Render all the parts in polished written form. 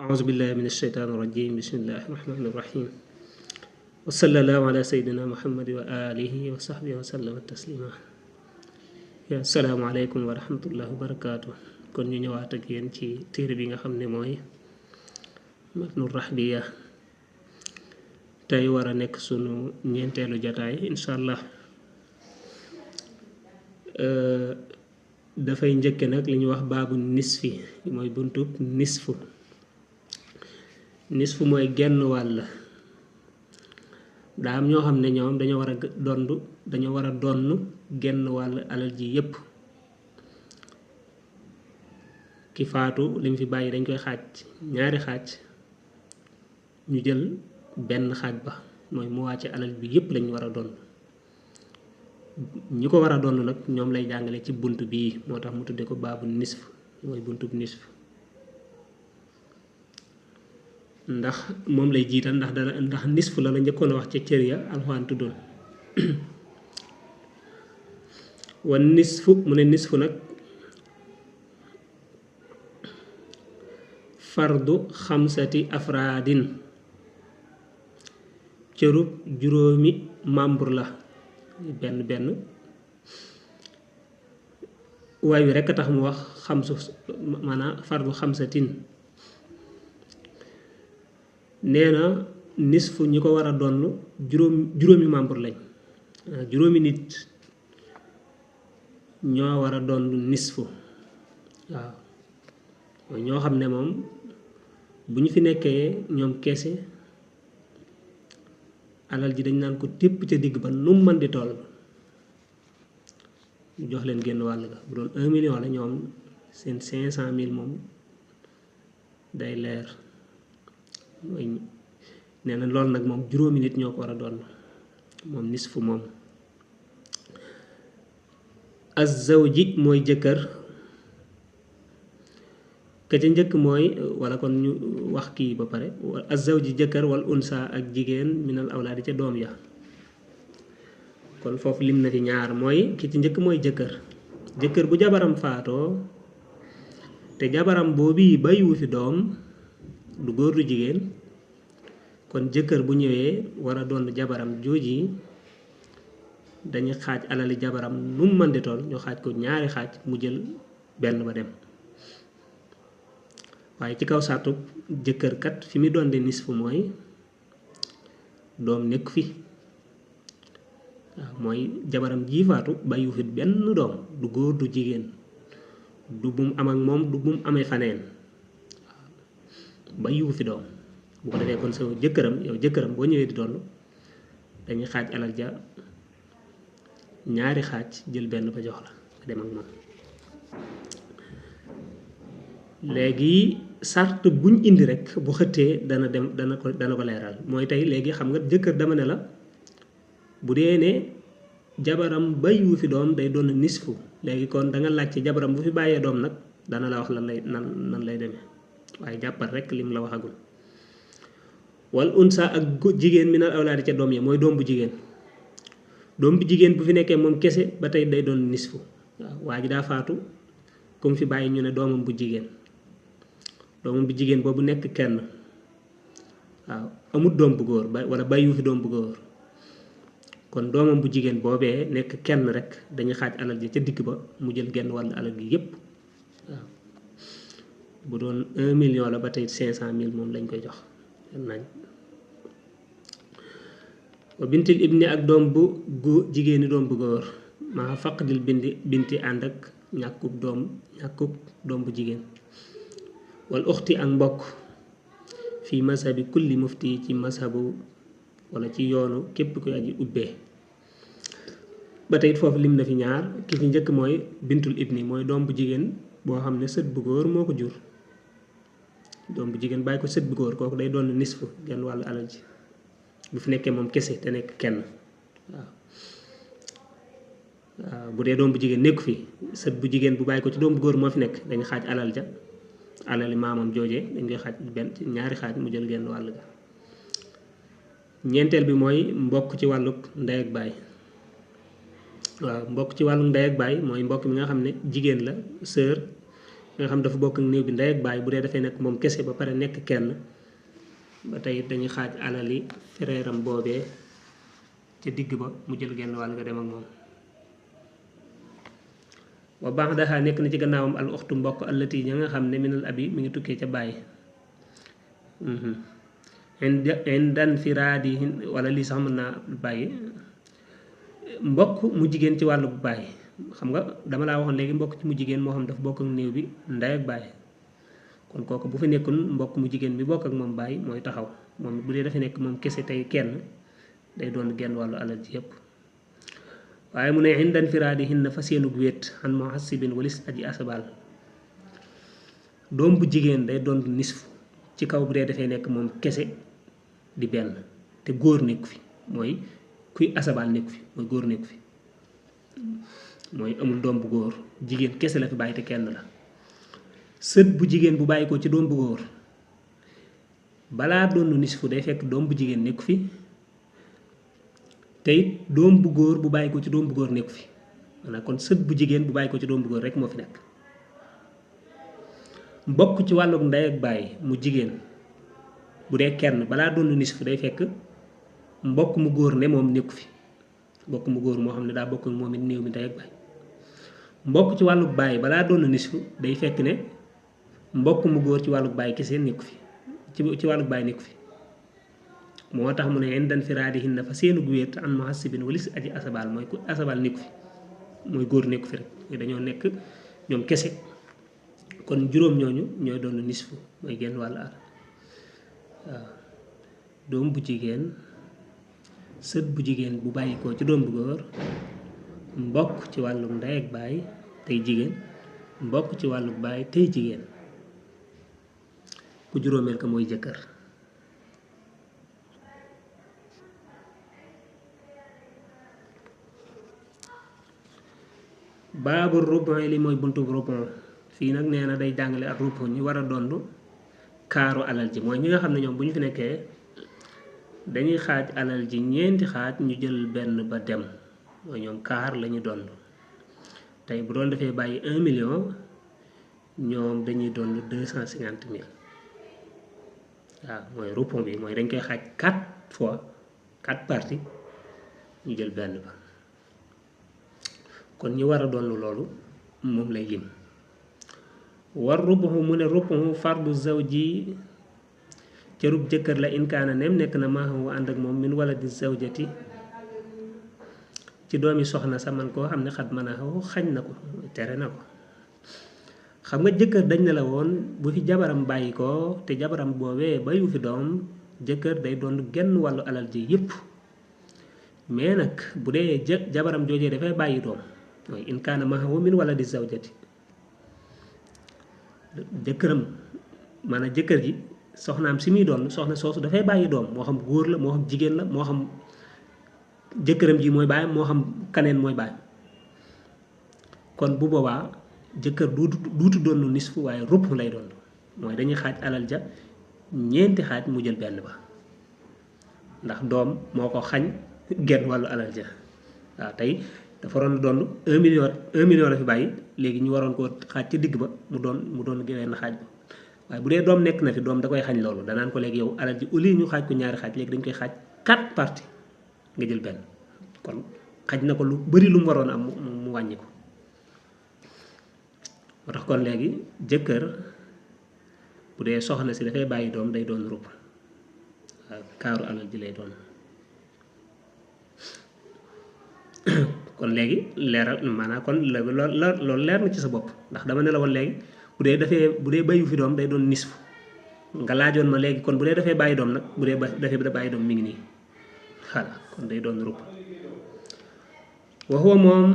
أعوذ بالله من الشيطان الرجيم بسم الله الرحمن الرحيم وصلى الله على سيدنا محمد وآله وصحبه وسلم تسليما السلام عليكم ورحمة الله وبركاته kon ñu ñëwaat ak yéen ci téere bi nga xam ne mooy matnu rahbiya tey war a nekk sunu ñeenteelu jataay incha allah dafay njëkke nag li ñuy wax baabu nisfi mooy buntub nisfu mooy genn wàll daa am ñoo xam ne ñoom dañoo war a donn genn wàll alal ji yépp ki faatu lim fi bàyyi dañ koy xaaj ñaari xaaj ñu jël benn xaaj ba mooy mu wàcce alal bi yépp lañ war a donn ñi ko war a donn nag ñoom lay jàngale ci bunt bii moo tax mu tudde ko baabu nisf mooy buntub nisf ndax moom lay jiital ndax nisf la njëkkoon a wax ca cër ya alxuraan tuddoon wan nisfu mu ne nisfu nag fardu xamsati afraadin cërub juróomi membre la benn waay wi rekk a tax mu wax xamsu maanaam fardu xamsatin nee na nisfu ñi ko war a donn juróomi membre lañ juróomi nit ñoo war a donn nisfu waaw mooy ñoo xam ne moom bu ñu fi nekkee ñoom kese alal ji dañ naan ko tépp ca digg ba nu mu mën di toll ñu jox leen génn wàll ga bu doon 1 million la ñoom seen 500 000 moom day leer mooy nee na loolu nag moom juróomi nit ñoo ko war a doon moom nisfu moom az-zawji mooy jëkkër ka ca njëkk mooy wala kon ñu wax kii ba pare az-zawji jëkkër wal unsa ak jigéen minal awlaadi ca doom ya kon foofu lim na fi ñaar mooy ki ci njëkk mooy jëkkër bu jabaram faatoo te jabaram boobu bàyyiwu fi doom du góor du jigéen kon jëkkër bu ñëwee war a doon jabaram jooji dañuy xaaj alali jabaram nu mu mën di toll ñu xaaj ko ñaari xaaj mu jël benn ba dem waaye ci kaw sàttub jëkkër kat fi mu doon de nisfu mooy doom nekk fi waaw mooy jabaram ji faatu bàyyiwu fi benn doom du góor du jigéen du bum am ak moom du bum amee faneen bàyyiwu fi doom bu ko defee kon sa jëkkëram boo ñëwee di doon dañuy xaaj alal ja ñaari xaaj jël benn ba jox la nga dem ak moom léegi sart buñ indi rek bu xëttee dana ko leeral mooy tey léegi xam nga jëkkër dama ne la bu dee ne jabaram bàyyiwu fi doom day doon nisfu léegi kon da nga laaj ci jabaram bu fi bàyyee doom nag dana la wax nan lay demee waaye jàppal rek lim la waxagul wal unsa ak jigéen mi nal awlaadi ca doom ya mooy doom bu jigéen bu fi nekkee moom kese ba tey day doon nisfu waaw waa ji daa faatu comme fi bàyyi ñu ne doomam bu jigéen boobu nekk kenn waaw amut doom bu góor wala bàyyiwu fi doom bu góor kon doomam bu jigéen boobee nekk kenn rek dañuy xaaj alal ji ca digg ba mu jël genn wàll alal gi yépp waaw bu doon 1 million la ba tey 500 000 moom lañ koy jox nañ wa bintil ibni ak doom bu jigéeni doom bu góor maa faqdil binti ànd ak ñàkkub doom bu jigéen wal uxti ak mbokk fii mazhabi kulli mufti ci mazhabu wala ci yoonu képp koy aji ubbee ba tey foofu lim na fi ñaar ki ci njëkk mooy bintul ibni mooy doom bu jigéen boo xam ne sët bu góor moo ko jur doom bu jigéen bàyyi ko sët bu góor kooku day doon nisfu genn wàllu alal ji bu fi nekkee moom kese te nekk kenn waaw bu dee doom bu jigéen nekku fi sët bu jigéen bu bàyyi ko ci doom bu góor moo fi nekk dañu xaaj alal ja alali maamam joojee dañ koy xaaj ñaari xaaj mu jël genn wàll ga ñeenteel bi mooy mbokk ci wàlluk ndey ak baay waaw mbokk ci wàlluk ndey ak baay mooy mbokk mi nga xam ne jigéen la sœur nga xam dafa bokk ak néew bi ndey ak baay bu dee dafay nekk moom kese ba pare nekk kenn ba tey dañuy xaaj alali frère am boobee ca digg ba mu jël genn wàll nga dem ak moom. wa ba'daha nekk na ci gannaawam al uxtu mbokk allati ña nga xam ne minal abi mi ngi tukkee ca bàyyi indan firaadi wala lii sax mën naa bàyyi mbokk mu jigéen ci wàllu bu bàyyi xam nga dama laa waxoon léegi mbokk ci mu jigéen moo xam dafa bokk ak néew bi ndey ak bàyyi kon kooku bu fi nekkul mbokk mu jigéen bi bokk ak moom bàyyi mooy taxaw moom bu dee dafa nekk moom kese tey kenn day doon genn wàllu alal ji yépp waaye mu ne indan firaadi hin na fa seenug wéet xan moo xasibin walis aji asabal doom bu jigéen day doon nisfu ci kaw bu dee dafay nekk moom kese di benn te góor nekku fi mooy kuy asabal nekku fi mooy góor nekku fi mooy amul doom bu góor jigéen kese la fi bàyyi te kenn la sët bu jigéen bu bàyyi ko ci doom bu góor balaa doon nisfu day fekk doom bu jigéen nekku fi te it doom bu góor bu bàyyi ko ci doom bu góor nekku fi maanaam kon sët bu jigéen bu bàyyi ko ci doom bu góor rek moo fi nekk mbokk ci wàllug ndey ak bàyyi mu jigéen bu dee kenn balaa doon nisfu day fekk mbokk mu góor ne moom nekku fi mbokk mu góor moo xam ne daa bokk ak moom it néew mi ndey ak bàyyi mbokk ci wàllug bàyyi balaa doon nisfu day fekk ne mbokk mu góor ci wàllug bàyyi kese nekku fi ci wàllug bàyyi nekku fi moo tax mu ne indan firaadihin na fa seenug wéet an muhassibin walis aji asabal mooy ku asabal nekku fi mooy góor nekku fi rek dañoo nekk ñoom kese kon juróom ñooñu ñooy doon nisfu mooy genn wàllu alal waaw doom bu jigéen sët bu jigéen bu bàyyi ko ci doom bu góor mbokk ci wàllu ndey ak baay tey jigéen mbokk ci wàllu baay tey jigéen ku juróomeel ka mooy jëkkër baabu rubon li mooy buntu rubon fii nag nee na day jàngale ak rubon ñi war a dondu kaaru alal ji mooy ñi nga xam ne ñoom bu ñu fi nekkee dañuy xaaj alal ji ñeenti xaaj ñu jël benn ba dem mooy ñoom kaar la ñu dond tey bu doon defee bàyyi 1 million ñoom dañuy dond 250 000 waaw mooy rubon bi mooy dañ koy xaaj 4 fois 4 parties ñu jël benn ba kon ñi war a doon loolu moom lay lim war rubuxu mu ne rubuxu fardu zawji cërub jëkkër la inkaana nem nekk na maaxamu ànd ak moom min wala di zawjati ci doomi soxna sa man koo xam ne xat mën a xañ na ko tere na ko xam nga jëkkër dañ ne la woon bu fi jabaram bàyyi ko te jabaram boobee bayu fi doom jëkkër day doon genn wàllu alal ji yépp mais nag bu dee jabaram joojee dafay bàyyi doom mooy in kaana maahu min wala di zawjati jëkkëram maanaam jëkkër ji soxnaam si muy doon soxna soosu dafay bàyyi doom moo xam góor la moo xam jigéen la moo xam jëkkëram ji mooy bàyyam moo xam kaneen mooy bàyyam kon bu boobaa jëkkër duutu doon lu nisfu waaye rupp lay doon mooy dañuy xaaj alal ja ñeenti xaaj mu jël benn ba ndax doom moo ko xañ genn wàllu alal ja waaw tey dafa waroon doon 1 million la fi bàyyi léegi ñu waroon koo xaaj ci digg ba mu doon genn xaaj ba waaye bu dee doom nekk na fi doom da koy xañ loolu danaan ko léegi yow alal ji au lieu ñu xaaj ko ñaari xaaj léegi dañ koy xaaj 4 parties nga jël benn kon xaj na ko lu bari lu mu waroon am mu wàññi ko moo tax kon léegi jëkkër bu dee soxna si dafay bàyyi doom day doon rupp waaw kaaru alal ji lay doon kon léegi leeral maanaam kon loolu leer na ci sa bopp ndax dama ne la woon léegi bu dee bayu fi doom day doon nisfu nga laajoon ma léegi kon bu dee dafay bàyyi doom nag bu dee dafay bàyyi doom mi ngi nii xala kon day doon rupp wa huwa moom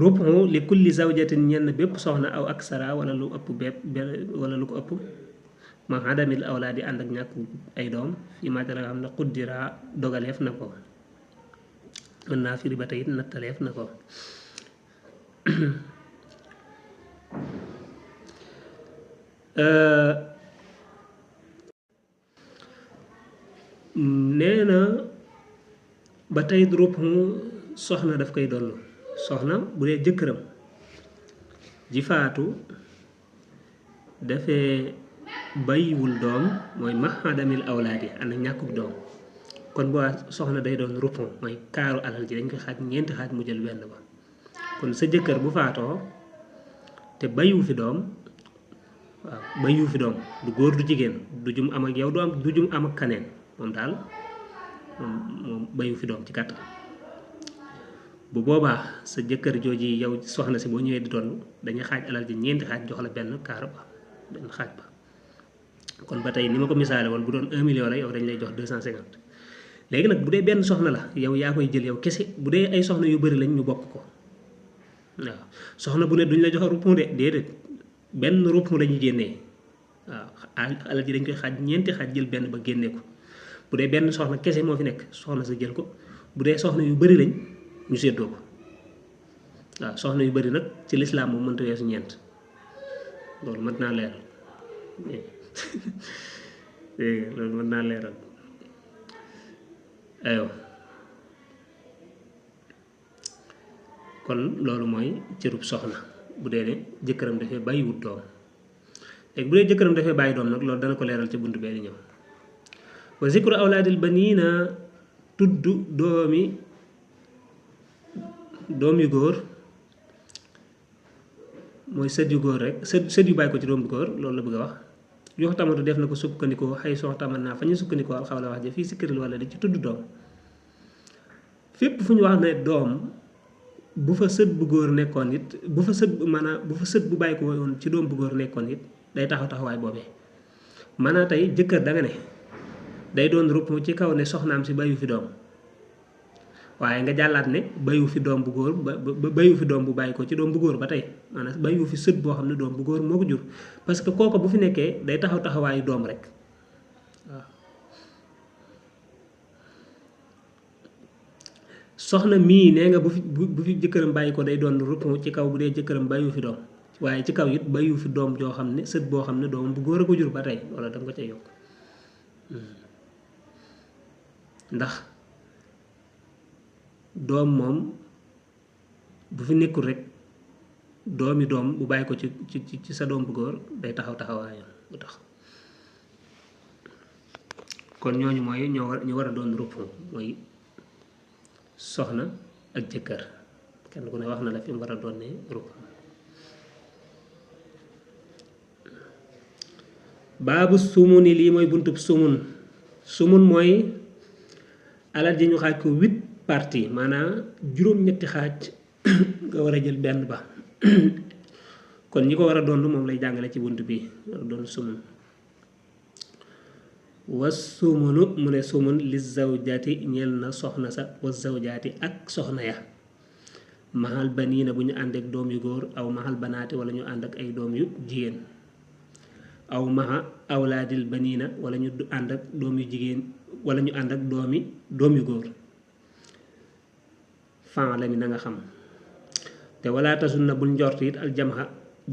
rubu li kulli zawjatin ñenn bépp soxna aw aksara wala lu ëpp wala lu ko ëpp ma adamil awlaadi ànd ak ñàkk ay doom fi matala xam ne xuddira dogaleef na ko mën naa firi ba tey it nattaleef na ko nee na ba tey rubu soxna daf koy doon soxna bu dee jëkkëram ji faatu dafee bàyyiwul doom mooy mahadamil awlaadi ànd ak ñàkkub doom kon boo soxna day doon rupon mooy kaaru alal ji dañ koy xaaj ñeenti xaaj mu jël benn ba kon sa jëkkër bu faatoo te bàyyiwu fi doom waaw bàyyiwu fi doom du góor du jigéen du jum am ak yow du jum am ak kaneen moom daal moom bàyyiwu fi doom ci gàttal bu boobaa sa jëkkër jooji yow soxna si boo ñëwee di doon dañuy xaaj alal ji ñeenti xaaj jox la benn kaar ba benn xaaj ba kon ba tey ni ma ko misaale woon bu doon 1 million la yow dañ lay jox 250 léegi nag bu dee benn soxna la yow yaa koy jël yow kese bu dee ay soxna yu bari lañ ñu bokk ko waaw soxna bu ne duñ la jox rupon de déedéet benn rupon la ñuy génnee waaw alal ji dañ koy xaaj ñeenti xaaj jël benn ba génne ko bu dee benn soxna kese moo fi nekk soxna sa jël ko bu dee soxna yu bari lañ ñu séddoo ko waaw soxna yu bari nag ci lislaam moom mënta weesu ñeent loolu mën naa leeral loolu mën naa leeral aywa kon loolu mooy cërub soxna bu dee ne jëkkëram dafay bàyyiwut doom léegi bu dee jëkkëram dafay bàyyi doom nag loolu dana ko leeral ci bunt bee di ñëw wa zikru awlaadil baniina tudd doom yu góor mooy sët yu góor rek sët yu bàyyi ko ci doom bu góor loolu la bëgg a wax yox tamatu def na ko sukkandikoo xay soo tamat naa fa ñu sukkandikoo al xaw la wax ja fii si këril wala di ci tudd doom fépp fu ñu wax ne doom bu fa sët bu góor nekkoon it bu fa sët bu bàyyi ko woon ci doom bu góor nekkoon it day taxawaay boobee maanaam tey jëkkër da nga ne day doon rupp ci kaw ne soxnaam si bàyyu fi doom waaye nga jàllaat ne bàyyu fi doom bu góor ba bàyyu fi doom bu bàyyi ko ci doom bu góor ba tey maanaam bàyyu fi sët boo xam ne doom bu góor moo ko jur parce que kooku bu fi nekkee day taxawaayu doom rek waaw soxna mii nee nga bu fi jëkkëram bàyyi ko day doon rupp ci kaw bu dee jëkkëram bàyyu fi doom waaye ci kaw it bàyyu fi doom joo xam ne sët boo xam ne doom bu góor a ko jur ba tey wala danga ko ca yokk ndax doom moom bu fi nekkul rek doomi doom bu bàyyi ko ci sa doom bu góor day taxawaayam bu tax kon ñooñu mooy ñu war a doon rupp mooy soxna ak jëkkër kenn ku ne wax na la fi mu war a doon ne rupp baabu sumuni lii mooy buntub sumun mooy alal ji ñu xaaj ko 8 partie maanaam juróom-ñetti xaaj nga war a jël benn ba kon ñi ko war a doon moom lay jàngale ci bunt bi war a doon sumun was sumunu mu ne sumun li zawjati ñeel na soxna sa was zawjaati ak soxna ya mahal baniina bu ñu ànd ak doom yu góor aw mahal banaati wala ñu ànd ak ay doom yu jigéen aw maha awlaadil baniina wala ñu ànd ak doom yu jigéen wala ñu ànd ak doom yu góor fan la mi na nga xam te wala tasun na bul njort it al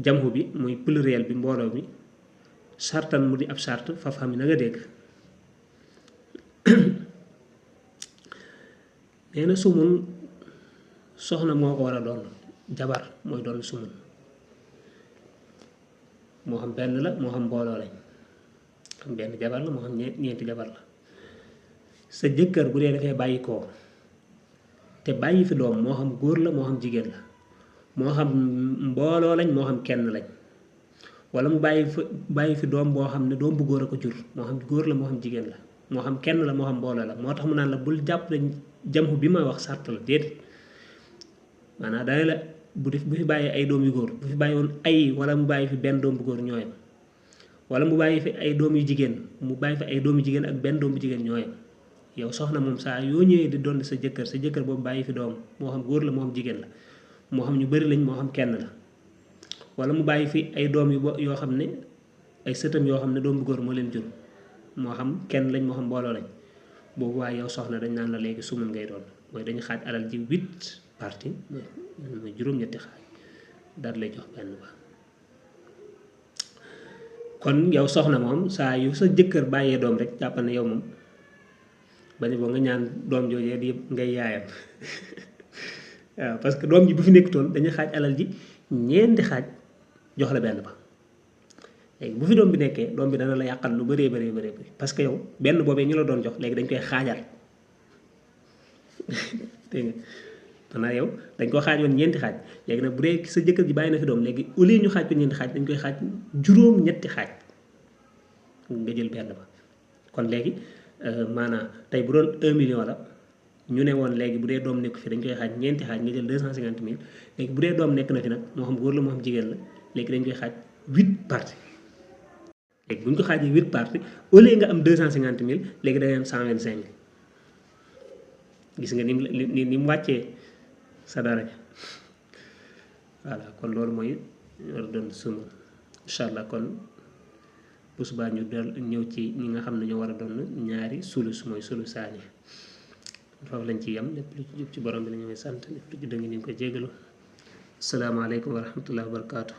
jamhu bi muy pluriel bi mbooloo mi sartan mu di ab sart fa xam na nga dégg nee na sumun soxna moo ko war a doon jabar mooy doon sumun moo xam benn la moo xam mbooloo lañ xam benn jabar la moo xam ñeenti jabar la sa jëkkër bu dee dafay bàyyi koo te bàyyi fi doom moo xam góor la moo xam jigéen la moo xam mbooloo lañ moo xam kenn lañ wala mu bàyyi fi doom boo xam ne doom bu góor a ko jur moo xam góor la moo xam jigéen la moo xam kenn la moo xam mbooloo la moo tax mu naan la bul jàpp ne jamhu bi ma wax sart la déedéet maanaam dana la bu fi bàyyi ay doom yu góor bu fi bàyyi woon ay wala mu bàyyi fi benn doom bu góor ñooyam wala mu bàyyi fi ay doom yu jigéen mu bàyyi fi ay doom yu jigéen ak benn doom bu jigéen ñooyam yow soxna moom saa yoo ñëwee di doon sa jëkkër boobu bàyyi fi doom moo xam góor la moo xam jigéen la moo xam ñu bari lañ moo xam kenn la wala mu bàyyi fi ay doom yoo xam ne ay sëtam yoo xam ne doom bu góor moo leen jur moo xam kenn lañ moo xam mbooloo lañ boobu waaye yow soxna dañ naan la léegi sumun ngay doon mooy dañu xaaj alal ji 8 parties mooy juróom-ñetti xaaj daal lay jox benn ba kon yow soxna moom saa yu sa jëkkër bàyyee doom rek jàppal ne yow moom bañ boo nga ñaan doom joojee di ngay yaayam waaw parce que doom ji bu fi nekkutoon dañuy xaaj alal ji ñeenti xaaj jox la benn ba léegi bu fi doom bi nekkee doom bi dana la yàqal lu bëree bëree bëri parce que yow benn boobee ñu la doon jox léegi dañ koy xaajal dégg nga maanaam yow dañ ko xaaj woon ñeenti xaaj léegi nag bu dee sa jëkkër ji bàyyi na fi doom léegi au lieu ñu xaaj ko ñeenti xaaj dañ koy xaaj juróom-ñetti xaaj nga jël benn ba kon léegi maanaam tey bu doon 1 million la ñu ne woon léegi bu dee doom nekk fi dañ koy xaaj ñeenti xaaj nga jël 250 000 léegi bu dee doom nekk na fi nag moo xam góor la moo xam jigéen la léegi dañ koy xaaj 8 parties léegi bu ñu ko xaajee 8 parties au lieu nga am 250 000 léegi da ngay am 125 000 gis nga ni mu wàccee sa daraja voilà kon loolu mooy war doon sunu incha allah kon bu subaa ñu ñëw ci ñi nga xam ne ñoo war a doon ñaari sulus mooy sulusaani foofu lañ ci yem lépp lu ci jub ci borom bi la ñu sant lépp lu ci dëng ni ñu ko jégalu asalaamaaleykum wa rahmatullahi wa barakaatu.